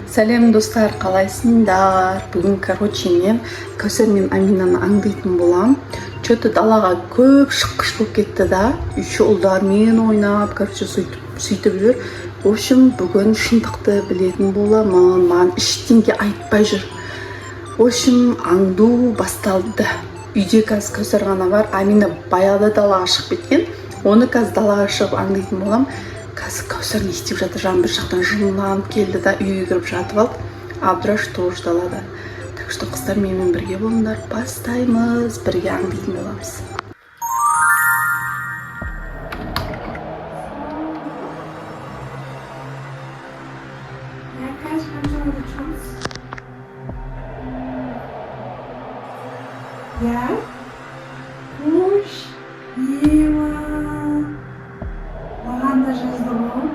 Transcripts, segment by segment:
Сәлем, достар, қалайсыңдар? Бүгін, короче, мен Кәусар мен Аминаны аңдитын болам. Че-то далаға көп шыққыш болып кетті да, еще ұлдармен ойнап, короче, сөйтіп жүр. В общем, бүгін шындықты білетін боламын. Маған ештеңе айтпай жүр. В общем, аңду басталды. Үйде қазір Кәусар ғана бар. Амина баяғыда далаға шығып кеткен. Оны қазір далаға шығып аңдитын болам. Қазір Кәусар не істеп жатыр? Жаңа бір жақтан жынданып келді да, үйге кіріп жатып алды. Абдыраш тоже далада. Так что, қыздар, менімен бірге болыңдар. Бастаймыз, бірге аңдитын боламыз. Иә, қазір қаншаларда шығамыз? Иә, қош, ема, маған да жазды ғой.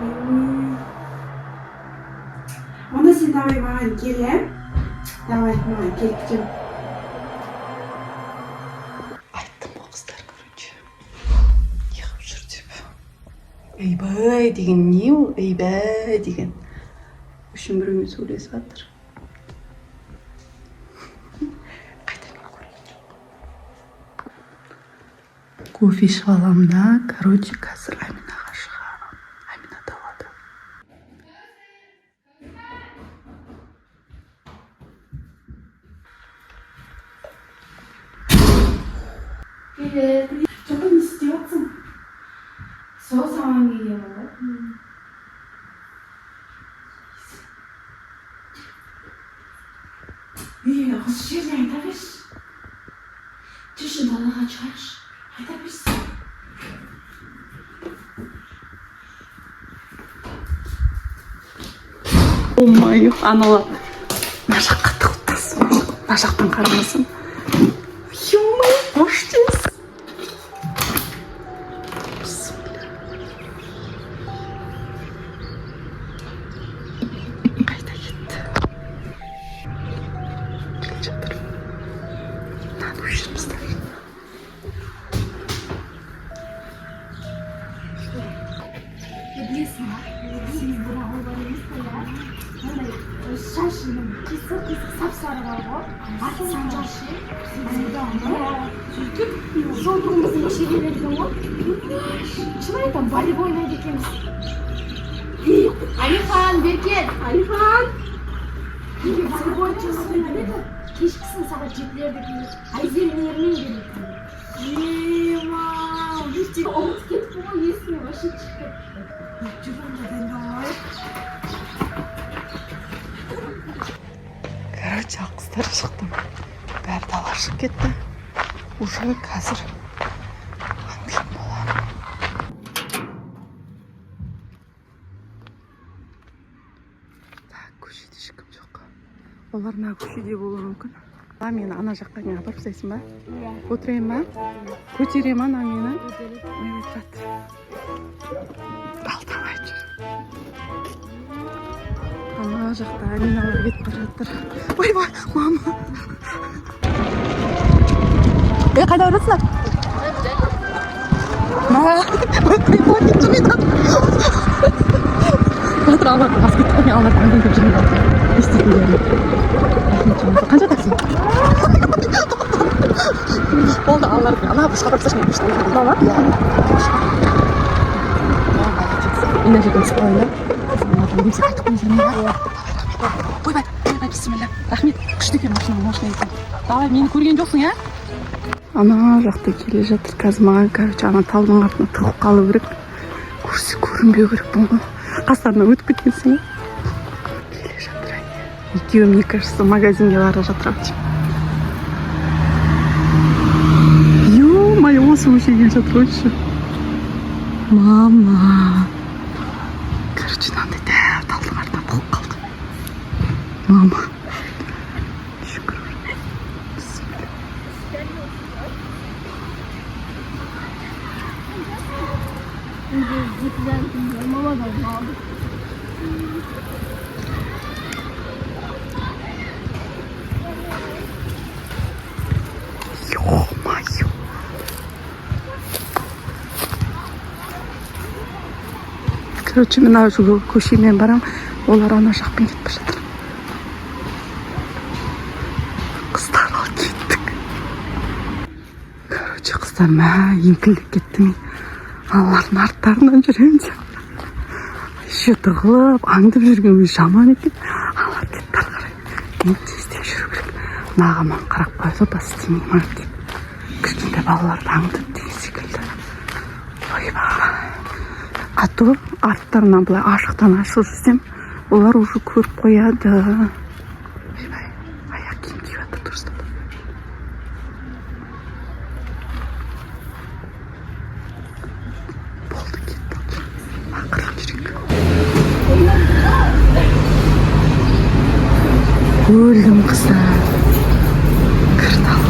Ой, онда сен давай маған кел, иә, давай маған кел, күтемін. Айттым ғой, қыздар, короче, неғып жүр деп. Ойбай деген не ол, ойбай деген? В общем, біреумен сөйлесіп жатыр. Қайта мен көрген жоқ. Кофе ішіп аламын да, короче, қазір Аминаға шығамын. Амина далада. Привет. Что, не істеп жатсың? Сол саған келгенмін ғой. Ей, осы жерде айта берші. Жүрші, далаға шығайықшы. Айта берші. Ой, аналар мына жаққа тығылып тұрсын, мына жақтан қарамасын. Ё-моё, қош. Бісміллә. Қайда кетті? Келе жатыр. Мынаны өшіріп тастайын. Білесің ба, сегіз бір ауыл бар емес пе, иә? Андай шашының қисық қисық сап сары бар ғой, аты Санжар ше. Сөйтіп жолдың біздің көшеге берген ғой. Шын айтамын, волейбол ойнайды екенбіз. Алихан, бері кел. Алихан, неге волейбол ойнайды? Кешкісін сағат 7-лерде келеді, Айзель Ермен келеді. Ема, Ерте ұмытып кетіппін ғой, есіме вообще шығып кетті. Жүр онда, дайындалайық. Короче, қыздар, шықтым. Бәрі далаға шығып кетті. Уже қазір аңдитын боламын. Так, көшеде ешкім жоқ. Олар мына көшеде болуы мүмкін. А мені ана жаққа не апарып тастайсың ба? Иә. Отырайын ба? Көтере ма ана мені? Ойбай, тұрады. Ал, давай, жүр. Ана жақта Аминалар кетіп бара жатыр. Ойбай, мама. Е, қайда барасыңдар? Ма, кетіп жатыр. Алларды басып кетті ғой, мен алларды аңдайын деп жүрмін. Не істейтіндерін. Рахмет, жаным. Қанша такси? Болды, алларды ана бұрышқа барып тасташы, мен бұрышта. Мама? Иә. Мен мына жерден түсіп қалайын да. Немесе қайтып қойып жүрмін, иә? Давай, рахмет. Ойбай, ойбай, бісміллә. Рахмет, күшті екен машина, машина екен. Давай, мені көрген жоқсың, иә? Ана жақта келе жатыр. Қазір маған, короче, ана таудың артына тығылып қалу керек. Көрсе көрінбеу керек бұл ғой. Қастарынан өтіп кеткенсің ғой. Келе жатыр, әне. Екеуі, мне кажется, магазинге бара жатыр ау деймін. Ё-моё, осы көшеге келе жатыр ғой еще. Мама. Короче, мынандай дәу талдың артына тығылып қалды. Мама. Шүкір. Бісміллә. Мамадан алды. Ё-моё. Короче, мына көшемен барам. Олар ана жақпен кетіп бара жатыр. Қыздар, ал кеттік. Короче, қыздар, мә, еңкілдеп кеттім. Аналардың арттарынан жүремін деп. Еще тығылып, аңдып жүрген өзі жаман екен. Аналар кетті ары қарай. Мен тездеп жүру керек. Мынаған маған қарап қояды ғой, бас істемей ма деп. Кішкентай балаларды аңдып деген секілді. Ойбай. А то арттарынан былай ашықтан ашық жүрсем, олар уже көріп қояды. Ойбай, аяқ киім киіп жатыр дұрыстап. Болды, кетті. Ақырын жүрейік. Өлдім, қыздар. Кірді ал.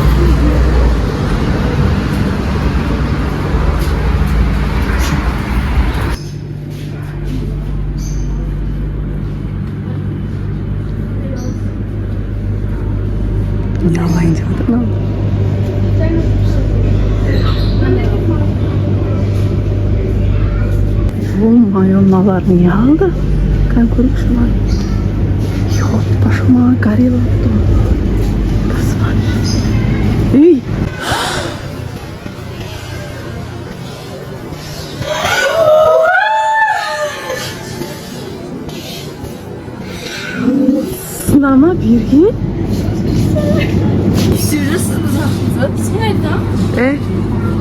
Не алайын деп жатыр мынау? Ё-моё, мыналар не алды? Кән, көрейікші мына. Ёп, башыма горело. Ей! Сына ма берген? Ей,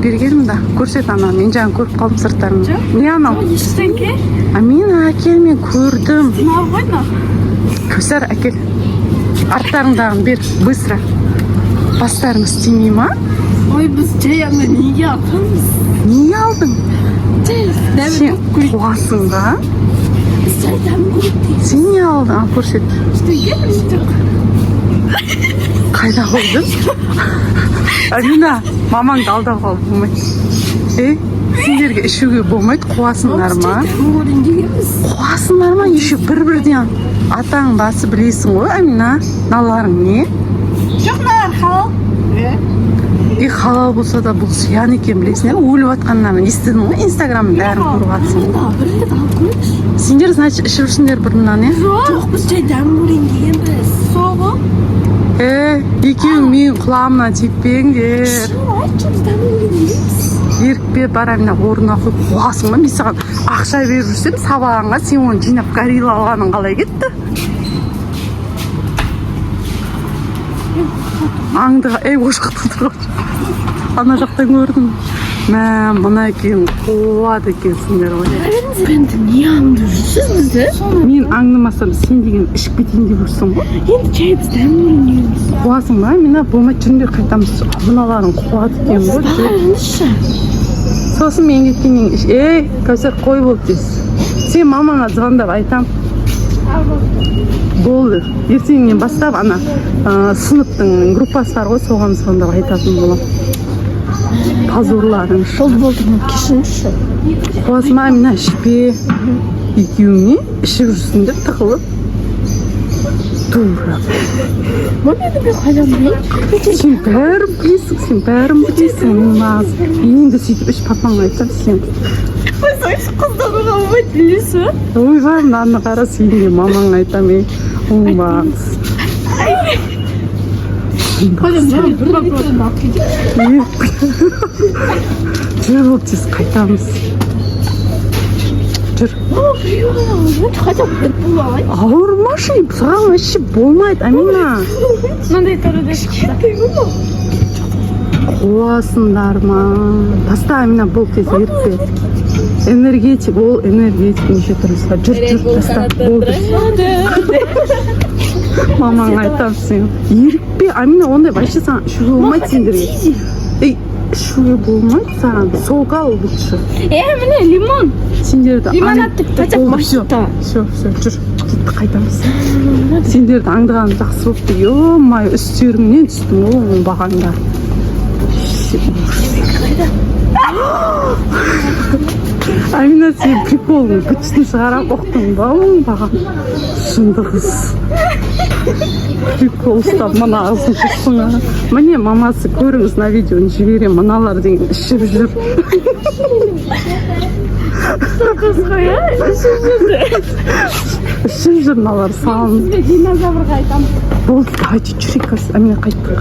берген мында. Көрсет ананы. Мен жаңа көріп қалдым сырттарын. Не анау? Ештеңке. Амина, әкел, мен көрдім. Мынау ғой, мынау. Кәусар, әкел. Арттарыңдағын бер, быстро. Бастарың істемей ма? Ой, біз жай ана неге алғанбыз? Не алдың? Жай. Сен қуасың ба? Біз жай дәмін көрейік дейміз. Сен не алдың? Ал, көрсет. Ештеңке, жоқ. Қайда қойдың? Амина, мамаңды алдап қалып болмайды. Ей, сендерге ішуге болмайды, қуасыңдар ма? Дәмін көрейін дегенбіз. Қуасыңдар ма? Еще бір бірден атаң басы білесің ғой, Амина. Мыналарың не? Жоқ, мыналар халал. И халал болса да, бұл зиян екен, білесің, иә? Өліп жатқандарын естідің ғой, инстаграмның бәрін көріп жатсың ғой. Бір рет алып көрейікші. Сендер, значит, ішіп жүрсіңдер бұрыннан, иә? Жоқ, біз жай дәмін көрейін дегенбіз. Сол ғой. Е, екеуің менің құлағымнан теппеңдер. Шын айтшы, біз дәмін көрейін дегенбіз. Ерікпе, бар, Амина, орнына қойып. Қуасың ба? Мен саған ақша беріп жүрсем сабағыңа, сен оны жинап горилла алғаның қалай кетті? Аңдыға, ей, ол жақта тұр ғой. Ана жақтан көрдім. Мә, мына екеуің қуады екенсіңдер ғой. Енді не аңдып жүрсіз бізді? Мен аңдымасам, сен деген ішіп кетейін деп жүрсің ғой. Енді жай біз дәмін көрейін дегенбіз. Қуасың ба, Амина? Болмайды, жүріңдер, қайтамыз. Мыналарың қуады екен ғой. Жүр. Барыңызшы. Сосын мен кеткеннен кейін, ей, Кәусар, қой, болды тез. Сен мамаңа звондап айтам. Болды, ертеңнен бастап ана сыныптың группасы бар ғой, соған звондап айтатын боламын. Позорларың. Болды, болды, кешіріңізші. Қуасың ба, Амина? Ішпе. Екеуіңе ішіп жүрсіңдер тығылып. Дура. Мама, енді мен қайдан білейін? Сен бәрін білесің, сен бәрін білесің. Наз, енді сөйтіп іш, папаңа айтсам, сен. Қойсаңшы, қыздануға болмайды, білесіз ба? Ойбай, мынаны қара, сен де мамаңа айтамын, ей, оңбаған. Қойдым, бір вопрос алып кетейін. Жүр, болды, тез қайтамыз. Жүр. Мама, біреу ғана алып, хотя бы бір пул алайын. Ауырмашы, саған вообще болмайды, Амина. Мынандай түрде кішкентай ғой мынау. Қуасыңдар ма? Таста, Амина, бол, тез, ерітпе. Энергетик ол, энергетик неше түрлісі бар. Жүр, жүр, таста, болды. Мамаңа айтамын сен. Ерікпе, Амина, ондай вообще саған ішуге болмайды сендерге. Ей, ішуге болмайды саған. Сок ал лучше. Е, міне лимон. Сендерді Лимонад деп хотя бы Болды, все, мохито. все, все, жүр, кетті, қайтамыз. Сендерді аңдығаным жақсы болыпты. Ё-моё, үстеріңнен түстім ғой, оңбағандар. Ужас. Амина, сен приколың бытышын шығарам, ұқтың ба, оңбаған? Шынды қыз. Прикол ұстап, мына қызын жүрсің. А. Міне, мамасы, көріңіз, мына видеоны жіберемін. Мыналар деген ішіп жүр. Қыз ғой, иә, ішіп жүрді. Ішіп жүр мыналар салынып. Сізге динозаврға айтамын. Болды, давайте жүрейік қазір. Амина, қайттық.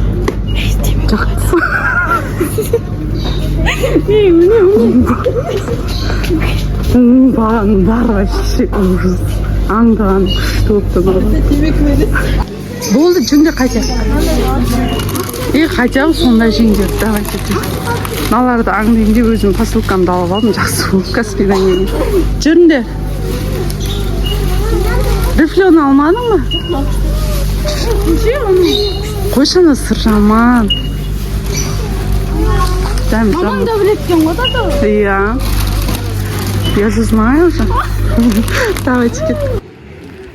Жақсы. Не, міне, міне. Оңбаған бар, вообще ужас. Аңдыған күшті болып тұр. Болды, жүріңдер қайта. И хотя бы сондай жеңдер. Давайте тез. Мыналарды аңдайын деп өзім посылкамды алып алдым. Жақсы болып Каспийдан келген. Жүріңдер. Рифлены алмадың ба? Қойшы, ана сыр жаман. Дәм Мамам жаман. да біледі екен ғой тата. Иә. Я же знаю уже. Давайте кеттік.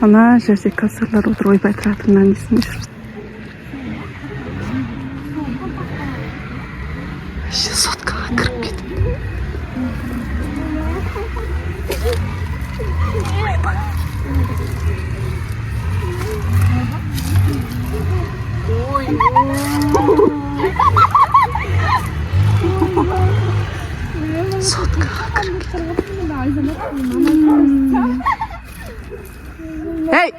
Ана жерде кассирлар отыр, ойбай, тұра тұр, мынаның несін өшіріп. Вообще соткаға кіріп кетіпті. Ойбай. Соткаға кіріп кетіпті. Ей!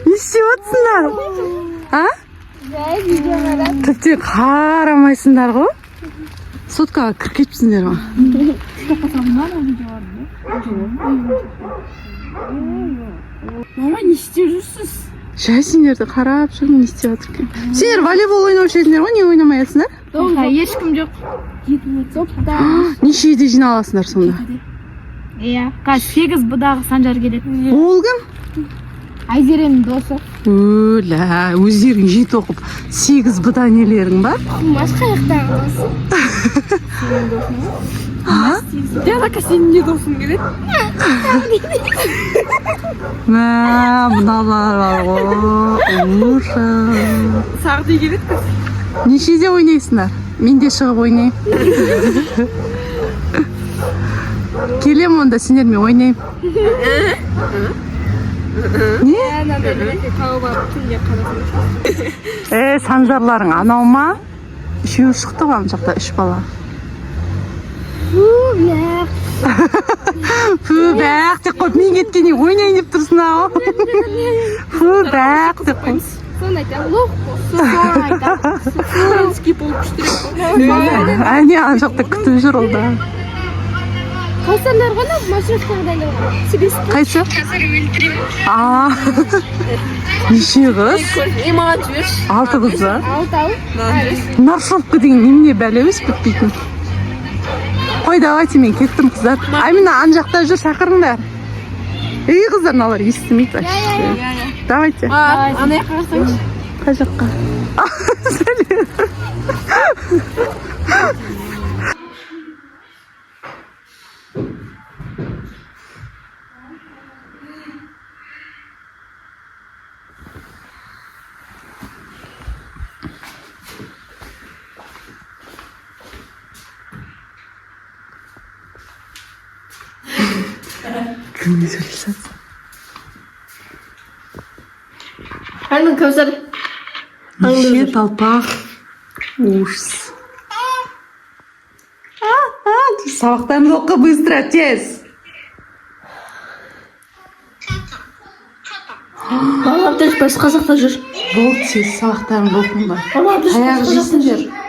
Не істеп жатсыңдар? А? Жай видео қарап. Тіптен қарамайсыңдар ғой. Соткаға кіріп кетіпсіңдер ма? Мама, не істеп жүрсіз? Жай сендерді қарап жүрмін, не істеп жатыр екен. Сендер волейбол ойнаушы едіңдер ғой, не ойнамай жатсыңдар? Ешкім жоқ. Допта. Нешеде жиналасыңдар сонда? Иә, қазір 8 бұдағы Санжар келеді. Ол кім? Айзеренің досы. Өлә, өздерің жеті оқып, сегіз бұда нелерің бар? Басқа жақтағы досы. А? Диана, сенің не досың келеді? Мә, мыналар бар ғой, ужас. Сағди келеді. Нешеде ойнайсыңдар? Мен де шығып ойнайын. Келем онда, сендермен ойнаймын. Не? Тауып алып түнде қаласың. Е, Санжарларың анау ма? Үшеуі шықты ғой ана жақта, үш бала. Фу, бля. Фу, бәк деп қойып, мен кеткеннен ойнайын деп тұрсың ау. Фу, бәк деп қойып. Соны айтамын. Лох. Соны айтамын. Французский болып күштірек қой. Әне, ана жақта күтіп жүр ол да. Кәусарлар ғана маршруткаға дайындалған. Қайсы? А, неше қыз? Е, маған жіберші. Алты қыз ба? Алтау. Маршрутка деген немене бәле өз бітпейтін. Қой, давайте, мен кеттім, қыздар. Амина, ана жақта жүр, шақырыңдар. Ей, қыздар, мыналар естімейді вообще. Давайте. Ана жаққа қарасаңшы. Қай жаққа? Сәлем. Кіммен сөйлесіп жатсың? Әнің Кәусар. Неше талпақ, ужас. А, сабақтарыңды оқы быстро, тез. Мама, әбдеш басқа жақта жүр. Болды, тез сабақтарыңды оқыңдар. Мама, әбдеш Таяқ басқа жақта жейсіңдер. жүр.